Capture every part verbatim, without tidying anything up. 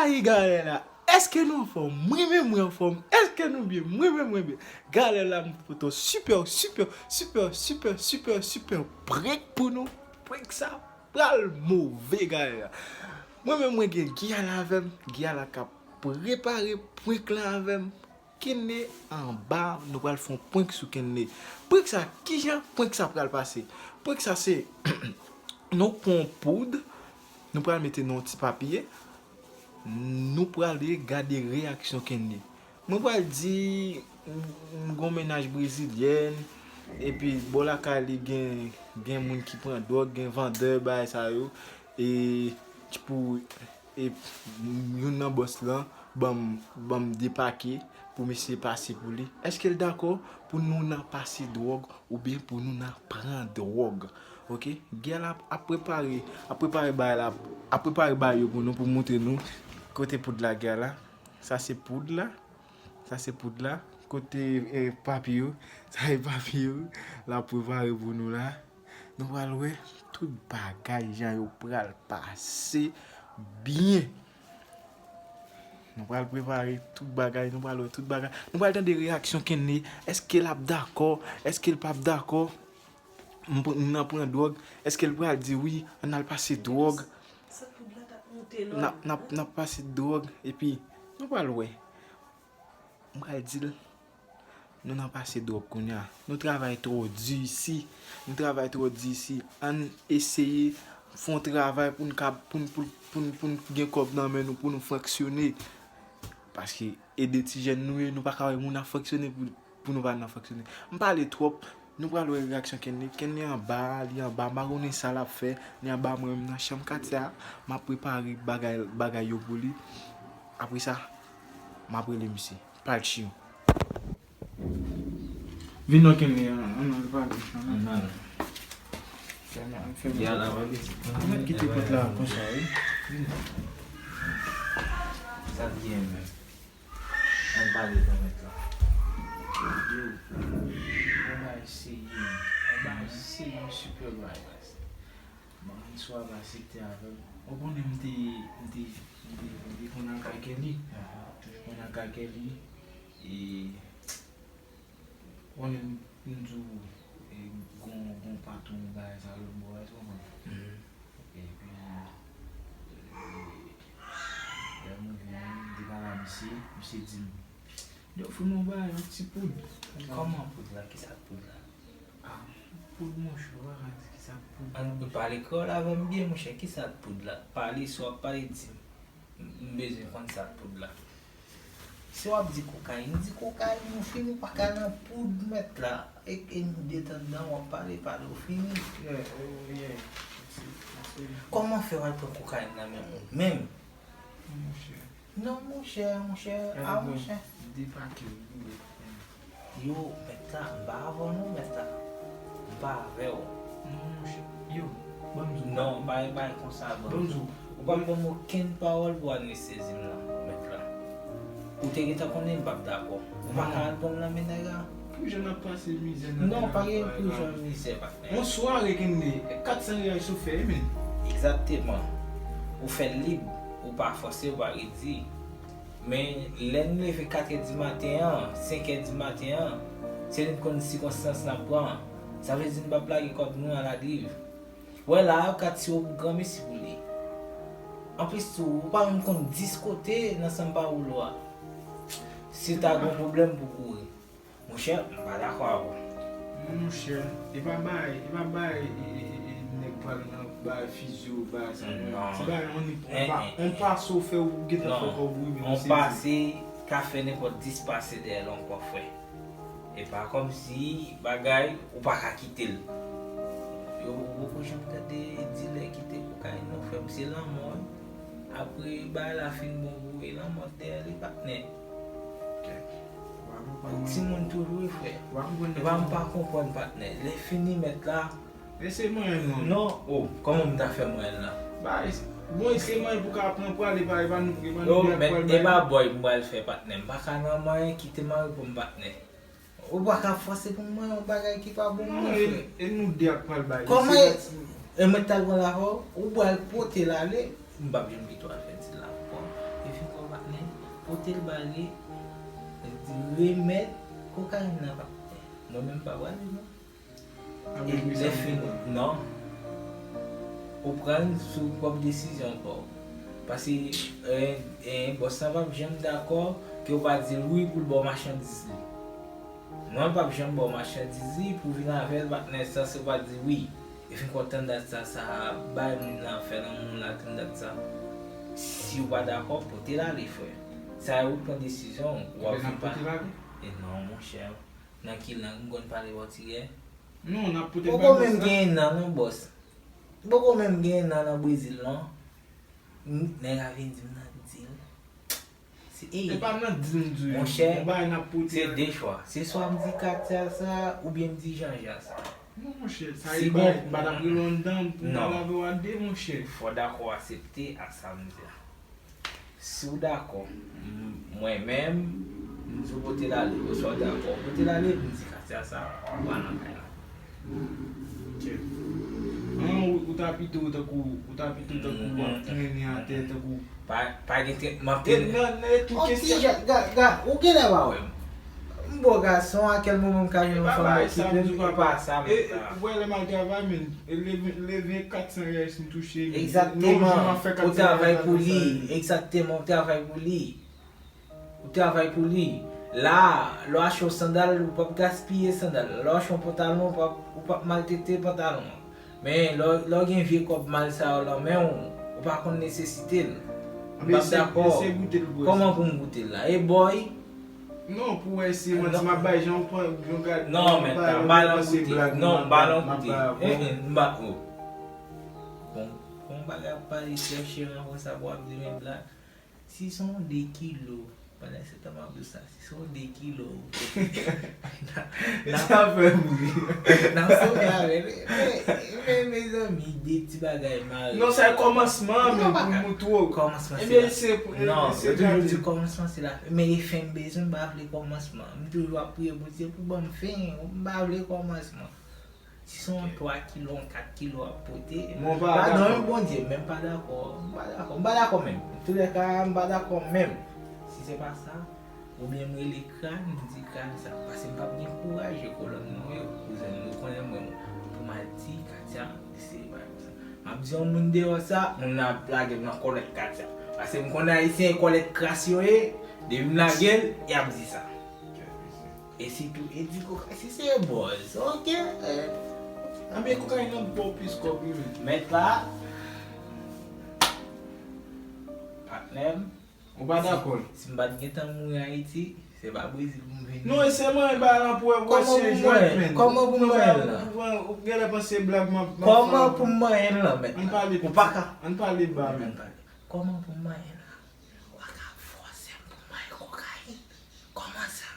Ay, galè la, èske nou anfòm? Mwen menm, mwen anfòm. Èske nou byen? Mwen menm, mwen byen. Galè la, m pote yon sipè, sipè, sipè, sipè, sipè, sipè prank pou nou. Prank sa pral move, galè la. Mwen menm, mwen gen Giyal avè m. Giyal la k ap prepare prank la avè m. Kenley anba, nou pral fè yon prank sou Kenley. Prank sa, kijan prank sa pral pase? Prank sa se, nou pran yon poud, nou pral mete nan yon ti papye, nou prale gade reyaksyon Kenley. Mwen pral di, m, m gon mennaj brezilyèn, epi bò lakay li gen, gen moun ki pran dwòg, gen vandè, bagay sa yo, e pou e youn nan bòs lan ban m, ban m de pake pou misye pase pou li. Èske l dakò pou nou nan pase dwòg oubyen pou nou nan pran dwòg? Oke? Giyal ap, ap prepare, ap prepare bagay la, ap prepare bagay yo pou nou, pou montre nou kote poud la, Giyal la. Sa se poud la. Sa se poud la. Kote, eh, papi yo? Sa se papi yo. L ap prepare pou nou la. Nou pral wè tout bagay jan yo pral pase byen. Nou pral prepare tout bagay, nou pral wè tout bagay. Nou pral tande reyaksyon Kenley. Èske l ap dakò? Èske l p ap dakò? M pr-, m nan pran dwòg. Èske l pral di wi, ann al pase dwòg? Sa poud la t ap monte lò. N ap, n ap, n ap pase dwòg. Epi, nou pral wè. M pral di l, nou nan pase dwòg kounye a. Nou travay twò di isi. Nou travay twò di isi. Ann eseye fè yon travay pou n ka, pou n, pou, pou n, pou n gen kòb nan men nou, pou nou fonksyone. Paske e de ti jèn nou ye, nou pa ka wè moun ap fonksyone pou, pou nou pa nan fonksyone. M pale twòp, nou pral wè reyaksyon Kenley. Kenley anba, li anba, m pa konnen sa l ap fè. Li anba, mwen menm nan chanm katye a, m ap prepare bagay, bagay yo pou li. Apre sa, m ap rele misye. Pral chill. Vin non Kenley, ann, ann al pale, ann al. Ann al. Fèmen, fèmen. Giyal la, pa vle. Ann mèt kite pòt la konsa, wi. Vin. Sa k gen menm? Ann pale nan mèt la. Yo, yon bagay serye, yon bagay serye, sipè bagay. Bon, answa pa aksepte avè m. Ou konnen m te, m te, m te, m te konn al kay Kenley. Toujou konn al kay Kenley. E, ou konnen m, m di w, e, gon, gon patwon bagay sa lòt bò a, èske w konprann? Epi, e, lè m rive, m te pale a misye, misye di m, li ofri m yon bagay, yon ti poud. Kòman poud la? Kisa k poud la? Ah, poud monchè, ou pa ka di kisa k poud la. Ann pale kreyòl avè m byen, monchè. Kisa k poud la? Pale, si w ap pale, di m. M bezwen konn sa k poud la. Si w ap di kokayin, di kokayin, ou fini, ou pa ka nan poud, mèt la. E, e nou detann dan, w ap pale, pale, ou fini. Yeah, oh, yeah. Kòman fè w al pran kokayin nan men moun menm? Monchè. Non, monchè, monchè, ah, monchè. Depake, wi. Yo, mèt la, m pa avè w non, mèt la. M pa avè w. Non, monchè. Yo, ban m di w. Non, pa gen bagay konsa, ban m di w. Ou pa ban m okenn pawòl pou anestezi m nan, mèt la. Ou te gentan konnen m p ap dakò. Ou pa ka al pran m nan men nèg la. Pou jan n ap pase mizè nan travay la. Non, pa gen pou jan mizè, patnè. Yon sware Kenley, kat san riyal sou fè, men. Egzakteman. Ou fè l lib, ou pa fòse, ou pa redi. Men, lè n leve katrè di maten an, senkè di maten an, se nou k konn sikonstans n ap pran. Sa vle di n p ap lage kòb nou aladriv. Wè la a, yo ka tiye w pou granmesi pou li. Anplis tou, ou pa menm konn dis kote nan sanm pa woulo a. Si w ta gen yon pwoblèm pou kouri. Monchè, m pa dakò avè w. Monchè, e pa bay, e pa bay, e, e, e, e, nèg pral nan bay fizyo, bay sa, non. Se bay on, on pa, on pase w fè ou gentan fè kòb ou rive, on sezi. On pase ka fè nenpòt dis pase dèyè l ankò, frè. E pa kòmsi bagay, ou pa ka kite l. Yo, ou poko janm tande dilè kite kokayin non, frè m, se lanmò, wi. Apre bagay la fin bon pou ou, e lanmò dèyè li, patnè. Kèk. Ou pa konprann mwen. Timoun toujou, wi, frè. Ou pa konprann mwen. E pa m pa konprann, patnè. Lè fini, mèt la. E se mwen, non. Non, oh, kòman m ta fè mwen la? Ba, e, bon, e se mwen pou ka pran pwal, e pa, e pa nou, e pa nou de ak pwal bay. E pa bòy m pral fè, patnè. M pa ka nan mwen, kite m al pou m, patnè. Ou pa ka fòse pou mwen yon bagay ki pa bon, non, frè. E nou de ak pral bay. Kòman e, e mwen t al pran l avè w, ou pral pote l ale, m p ap janm kite w al fè dil la ankò. Epi kò patnè, pote l ba li, remèt kokayin nan patnè. Mwen menm pa pral li non. E lè fini, non. Ou pran l sou pwòp desizyon pa w. Paske, eh, eh, bòs la p ap janm dakò ke w pa di l wi pou l ba w machandiz li. Non, l p ap janm ba w machandiz li pou w vin avè l, patnè, san se w pa di wi. E fin kontan dat sa, sa bay moun nan fè lanmou la, tann dat sa. Si w pa dakò, pote l ale, frè. Sa yo pran desizyon, w ap vin pa. E non, monchè. Nan ki lang m konn pale pòtigè? Non, n ap pote l bay bòs la. Poko menm gen nan, non, bòs. Poko menm gen nan, nan Brezil, non. Nèg la vin di m nan dil. Se, ey, e pa nan dil m di w, monchè, yon bagay n ap pote se la. De chwa. Se swa m di Katia sa, oubyen m di Janja sa. Non, monchè, sa e bagay m pa t ap rele w anndan pou m pale avè w a de, monchè. Fò dakò aksepte ak sa m di a. Si w dakò, m-, mwen menm, m di w pote l ale, oswa w dakò, pote l ale, m di Katia sa, ou pa nan kay la. Ok. An, ou, ou ta pito tankou, ou ta pito tankou w ap trennen atè, tankou. Pa, pa gen tren-, m ap trennen. Nan, nan, e tou kesyon. Ti jan, ga, ga, ou genlè pa wè m. M bo gason, a kèl moman m ka jwenn yon fanm okipe m, e pa sa, e, ou wè lè m al travay, men, e leve, leve kat san riyal si m touche, men, egzakteman, ou travay pou li, egzakteman, ou travay pou li. Ou travay pou li. La, lè w achte yon sandal, ou p ap gaspiye sandal. Lè w achte yon pantalon, ou p ap, ou p ap maltrete pantalon an. Men lè, lè w gen vye kòb mal sa yo lan men w, ou pa konn nesesite l. M p ap dakò. Kòman pou m goute l la? E bòy? Non, pou wè si mwen di m ap bay jan w pran, jan w gade. Non, men, m ba l yon koute. Non, m ba l yon koute. M ba, oh. Bon, bon bagay ap pale chèche rankonsa pou ap di men blag. Si se yon de kilo, pandan se tan m ap di w sa, si se yon de kilo, sa fè m ri. N ap sove avè l. Men, men, mezanmi, de ti bagay mare. Non, sa e kòmansman an, men pou m moutre w. Kòmansman se la. Ebyen, se pou, non, se yo toujou di kòmansman se la. Men e fen m bezwen, m pa vle kòmansman. M toujou ap priye Bondye pou ban m fen, m pa vle kòmansman. Si se yon twa kilo, yon kat kilo w ap pote, padon wi Bondye, men m pa dakò, m pa dakò, m pa dakò menm. Toulèka, m pa dakò menm. Si se pa sa, oubyen m rele Kran, m di Kran sa, paske m p ap gen kouraj e kolòn mwen yo, kouzen m, nou konnen mwen, pou m al di Katia, se bagay sa. M ap di yon moun deyò sa, moun nan ap lage m nan kòlèt Katia. Paske m konnen Ayisyen e kòlèt kras yo ye, depi m lage l, y ap di sa. E sitou Eddy Kokayi, si se bòz, ok, eh. Anben, Kokayi nan ba w plis kòb wi, men. Mèt la, patnè m. Ou pa dakò? Si, si m pa t gentan mouri Ayiti, se pa Brezil pou m vin. Non, e sèlman e bagay lan pou wè, pou wè si e jwèt, men. Kòman pou m manyen l lan? Ou genlè panse blag m ap, m ap fè. Kòman pou m manyen l lan, mèt la? Ou pa ka. Ann pale ba, men. Kòman pou m manyen l lan? Ou pa ka fòse m pou m manyen kokayin. Kòman sa?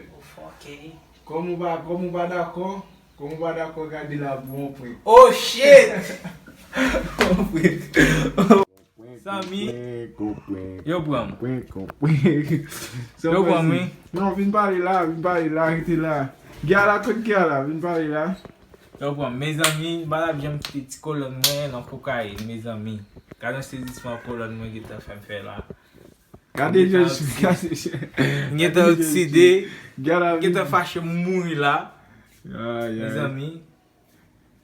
Ou fòkè. Kòm ou pa, kòm ou pa dakò, kòm ou pa dakò, gade la pou yon prank. Oh shit! Yon prank. Zanmi. Yo pran m. Yo pran m, wi. Non, vin pale la, vin pale la, rete la. Gyala, kot Gyala? Vin pale la. Yo pran m. Mezanmi, m pa t ap janm kite ti kolòn mwen nan kokayin, mezanmi. Gade yon sezisman kolòn mwen gentan fè m fè la. Gade jan, gade jan. M gentan okside. M gentan fache, m mouri la. Mezanmi,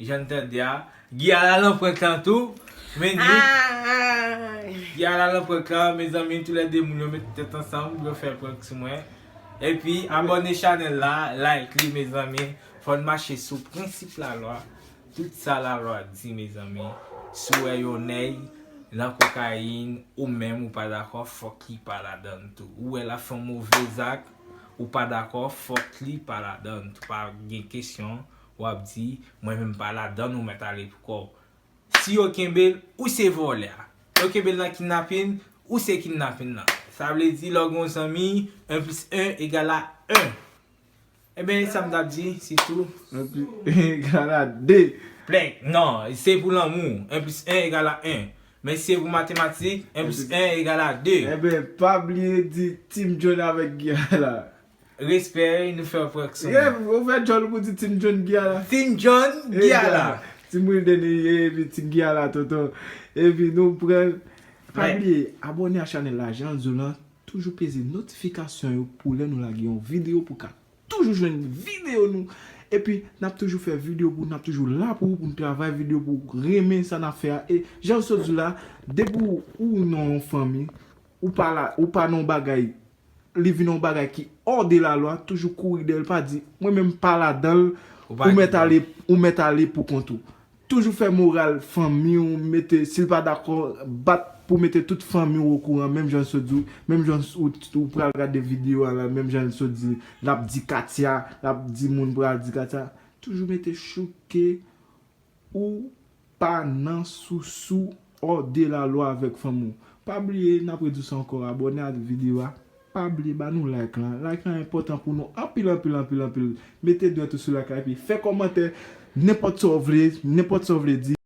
jan n tande a. Gyala lan prank lan tou. Men ni. Gyala lan prank lan, mezanmi, toulède moun yo met tèt ansanm pou yo fè prank sou mwen. Epi, abòne chanèl la, like li, mezanmi. Fò n mache sou prensip lalwa. Tout sa lalwa di, mezanmi, si w wè yon nèg nan kokayin, ou menm ou pa dakò, fòk li pa ladann tou. Ou wè l ap fè yon move zak, ou pa dakò, fòk li pa ladann tou. Pa gen kesyon, w ap di, mwen menm pa ladann, ou mèt ale pou kò w. Si yo kenbe l, ou se vòlè a. Yo kenbe l nan kidnapin, ou se kidnapin nan. Sa vle di, lè w gen yon zanmi, en plis en egal a en. Ebyen, sa m t ap di, sitou. Epi, egal a de. Plèk, non, se pou lanmou. En plis en egal a en. Men si se pou matematik, en plis en egal a de. Ebyen, pa bliye di Team John avèk Gyala. Respè, nou fè prank sou mwen. Ou fè djòl pou di Team John Gyala. Team John Gyala. Team Wilden, epi Team Gyala, tonton. Epi nou pran Pa bliye abòne a chanèl la, jan di w lan, toujou peze notifikasyon yo pou lè nou lage yon videyo pou ka toujou jwenn videyo nou. Epi n ap toujou fè videyo pou, n ap toujou la pou, pou n travay videyo pou renmen sa n ap fè a. E jan m sot di w la, depi ou, ou nan yon fanmi, ou pa la, ou pa nan yon bagay, li vin yon bagay ki hors de la loi, toujou kouri dèyè l, pa di mwen menm pa ladan l, ou mèt ale, ou mèt ale pou kont ou. Toujou fè moral fanmi w, mete, si l pa dakò, bat pou mete tout fanmi w okouran, menm jan l sot di w, menm jan ou, ou pral gade videyo a la, menm jan l sot di, l ap di Katia, l ap di moun pral di Katia. Toujou mete chouke ou pa nan sousou hors de la loi avèk fanmi w. Pa bliye, n ap redi w sa ankò, abòne ak videyo a. Pa bliye ba nou like lan. Like lan enpòtan pou nou anpil, anpil, anpil, anpil. Mete dwèt ou sou like la epi fè kòmantè nenpòt sa w vle, nenpòt sa w vle di.